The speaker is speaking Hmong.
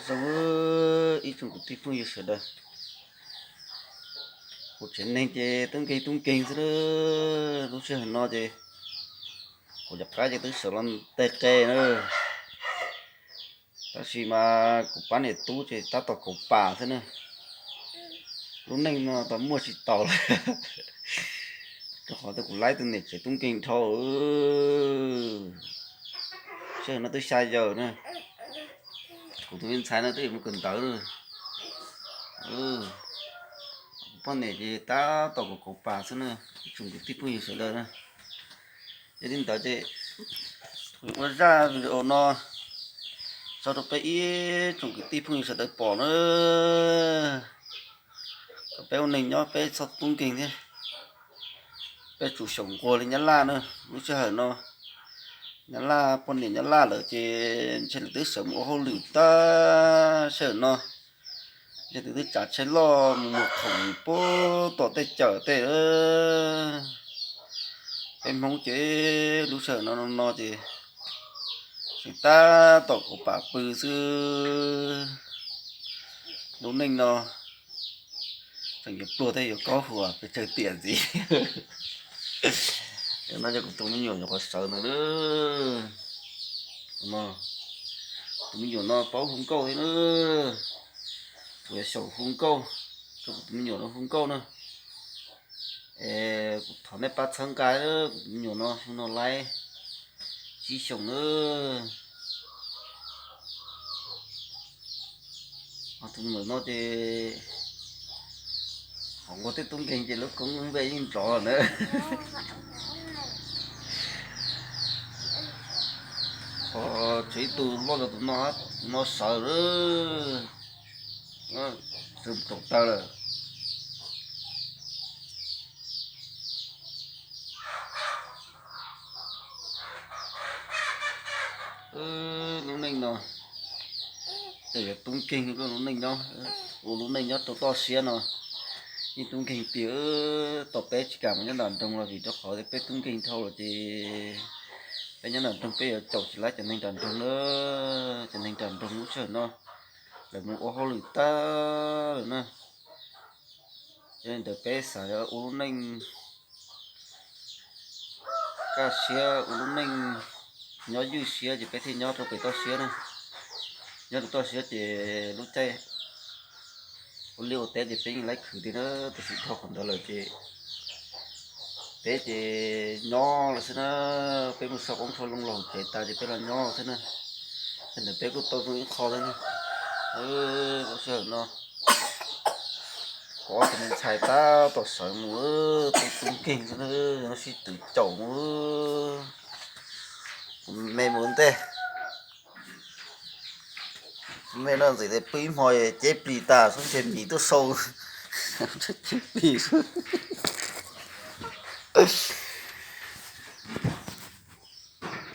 Zoo ib tsoom kwv tij phooj ywg sawv daws, kuv tsev neeg ces tub nkeeg tub nkeeg xwb na. Lub sij hawm no ces kuv cov qab ces twb sawv los teg qe na, tab sis mas kuv pab niam tub ces tab tom kauv pam xwb na. Lub neej no tau muaj tsis taus lawm, rau qhov tias kuv laib tus niam tsev tub nkeeg dhau. Sij hawm no twb xya yawm na, kuv tus me ntxhais no twb yuav mus kawm ntawv na. Poj niam ces tab tom kauv kauv pam xwb na, ib tsoom kwv tij phooj ywg sawv daws na. Yog li ntawd ces kuv ua zaj video no tso rau peb ib tsoom kwv tij phooj ywg sawv daws pom na. Peb ua neej nyob peb txhob tub nkeeg thiab, peb tsum xyaum nquag li nyab laj na. Lub sij hawm no nyab laj poj niam nyab laj lawm ces ntshe lawv twb sawv mus ua hauj lwm tag. Sij hawm no yog tus twb tsav tsheb loj mus muag khoom pub tom tej cawm tej. Peb Hmoob ces lub sij hawm no no ces tseem tab tom kauv pam pw xwb. Lub neej no tseem yuav pluag thiab yuav kaub hua pes tsawg tiam ntxiv. No yog kuv tus me nyuam nyuam qhuav sawv ntawd na. Tus me nyuam no paub hu nkauj thiab na. Kuv yuav xyaum hu nkauj rau kuv tus me nyuam no hu nkauj na. Es kuv thov nej pab txhawb nqa kuv tus me nyuam no hu no laib tsib xyoos na. Tus me nyuam no ces qhov nquag tej tub nkeeg ces lub koob lub npe yeej nrov na. Qhov tseem ib tug loj zog tus no, tus no sawv lawm, sawv mus rau taw lawm. Lub neej no ces yuav tub nkeeg lub neej nyob, ua lub neej nyob rau toj siab no yeej tub nkeeg tiag. Tom peb tsis kam mus nyob nram nroog los vim rau qhov tias peb tub nkeeg dhau lawm ces peb nyob nram nroog peb yuav caum tsis laib cov neeg nram nroog na. Cov neeg nram nroog lub sij hawm no lawv mus ua hauj lwm tag lawm na. Yog li ntawd peb xav ua lub neej kaj siab, ua lub neej nyob ywj siab ces peb thiaj nyob rau pem toj siab na. Nyob rau toj siab ces lub caij ua liaj ua teb ces peb yeej laib khwv tiag na, tiam sis dhau qhov ntawd lawm ces peb ces nyob lawm xwb na. Peb mus sau qoob sau loo los tsev tas ces peb los nyob xwb na. Yog ntawd peb kuj tau zoo ib qho thiab na. Lub sij hawm no kuv ob tug me ntxhais tab tom sawv mus, tub tub nkeeg xwb na, sib tw caum mus. Kuv me mus ua ntej, kuv me no ntxim li pw ib hmo ceb plig tas xwb ntshe mis tuaj sau, ceb plig xwb.